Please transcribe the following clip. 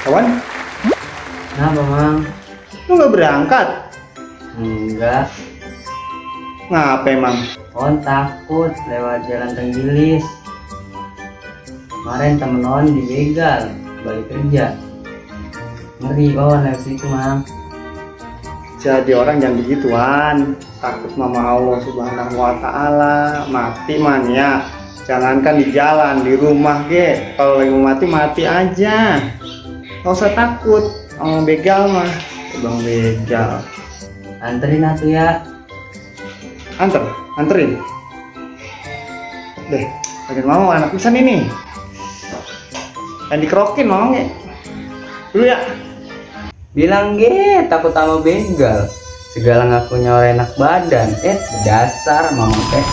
Kawan, Kenapa, Mang? lu nggak berangkat? Enggak. Ngapa emang? On takut lewat jalan Tenggilis. Kemarin temen On dibegal balik kerja. Ngeri kawan lewat situ, Mang. Jadi orang jangan begituan. Takut mama Allah Subhanahu wa Ta'ala. Mati man ya. Jangankan di jalan, di rumah ge. Kalau lagi mau mati, mati aja. Gak usah takut. Sama begal mah. Bang begal. Anterin atuh ya. Anterin. Deh, bagian mau anak pisan ini. Yang dikerokin mau nge. Dulu ya. Bilang ge takut sama begal. Segala ngakunya orang enak badan. Dasar mama teh.